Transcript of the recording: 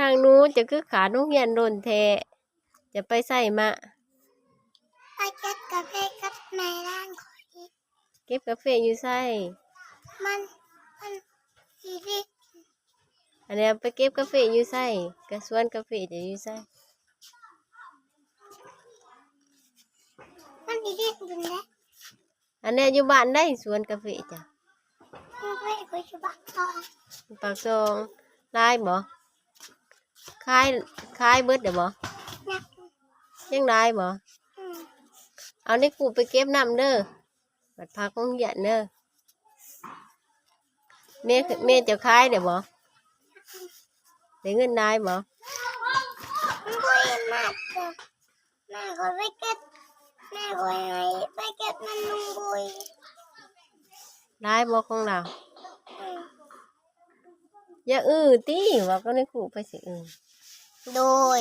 ນາງໜູ ເຈົ້າຄືຂານໂຮງຮຽນດົນແທ້ ຈະໄປໃສມະ? ໄປເກັບກາເຟກັບແມ່ນາງຂ້ອຍ. ເກັບກາເຟຢູ່ໃສ? ມັນ ມັນຊິດິນ. ອັນນີ້ໄປເກັບກາເຟຢູ່ໃສ? ກະສວນກາເຟຈະຢູ່ໃສ? ມັນຊິດິນພຸ້ນແຫຼະ. ອັນແນ່ຢູ່ບ້ານໃດສວນກາເຟເຈົ້າ? ກາເຟຂ້ອຍຢູ່ປາກຊ່ອງ. ປາກຊ່ອງ. ຫຼາຍບໍ່? ຂາຍ ຂາຍເບິດແລ້ວບໍ່? ຍັງ. ຍັງຫຼາຍບໍ່? ອືມ. ເອົາໃນກູບໄປເກັບນຳເດີ ບັດພັກໂຮງຮຽນເດີ. ແມ່ ແມ່ເຈົ້າຂາຍໄດ້ບໍ່? ໄດ້ເງິນຫຼາຍບໍ່? ບໍ່ໄດ້ມາເດີ. ແມ່ຂ້ອຍໄປເກັບ ແມ່ຂ້ອຍໃຫ້ໄປເກັບນຳລຸງບຸຍ. ຫຼາຍບໍ່ຂອງລາວ? ອືມ. ຢ່າອື້ຕິ ເວົ້າກັບນາຍຄູໄປຊິອື້. ໂດຍ.